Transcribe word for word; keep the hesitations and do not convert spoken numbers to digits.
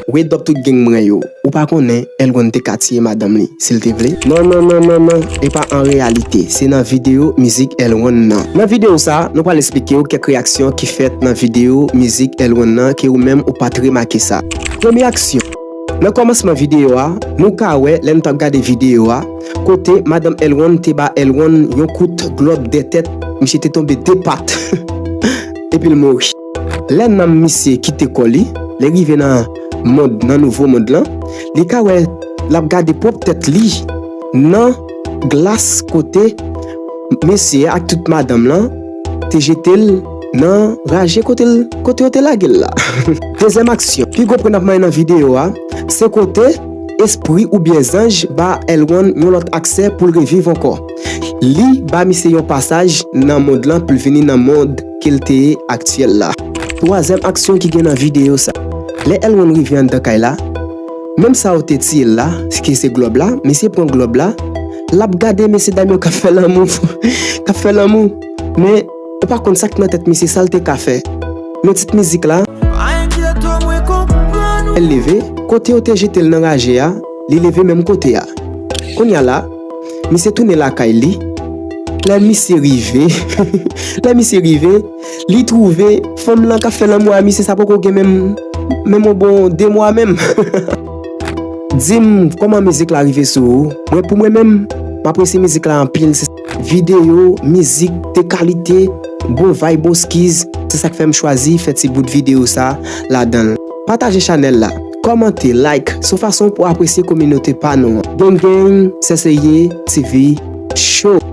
Wake up tout gang mwen yo. Ou pa konnen Elwonn te ka tiye madanm li, si l te vle? Non, non, non, non, non. E pa an reyalite. Se nan videyo mizik Elwonn nan. Nan videyo sa, nou pral eksplike w kèk reyaksyon ki fèt nan videyo mizik Elwonn nan ke ou menm ou pa t remake sa. Premye aksyon. Nan kòmansman videyo a, nou ka wè lè n t ap gade videyo a, kote madanm Elwonn te ba Elwonn yon kout glòb dè tèt, misye te tonbe de pat. Epi l mouri. Lè nanm misye kite kò li, li rive nan mond, nan nouvo mond lan, li ka wè l ap gade pwòp tèt li nan glas kote mesye ak tout madanm lan te jete l nan raje kote l, kote yo te lage l la. Dezyèm aksyon, pi gwo pwen n ap manyen nan videyo a, se kote espri oubyen zanj ba Elwonn yon lòt aksè pou l reviv ankò. Li ba misye yon pasaj nan mond lan pou l vini nan mond ke l te ye aktyèl la. Twazyèm aksyon ki gen nan videyo sa. Lè Elwonn rive anndan kay la, menm sa yo te tiye l la, ki se glòb la, misye pran glòb la, l ap gade mesye dam yo k ap fè lanmou, k ap fè lanmou. Men, ou pa konn sa k nan tèt misye, sa l te ka fè. Men tit mizik la, Lè l leve, kote yo te jete l nan raje a, li leve menm kote a. Kounye a la, misye tounen lakay li. Lè misye rive, lè misye rive, li twouve fanm lan k ap fè lanmou a misye sa poko gen menm, menm yon bon de mwa menm. Di m kòman mizik la rive sou ou? Mwen, pou mwen menm, m apresye mizik la anpil. Se videyo, mizik de kalite, bon vibe, bon skiz. Se sa k fè m chwazi fè ti bout videyo sa ladan l. Pataje chanèl la, kòmante, like, se yon fason pou apresye kominote pa nou an. Gang gang, Senseye TV Show.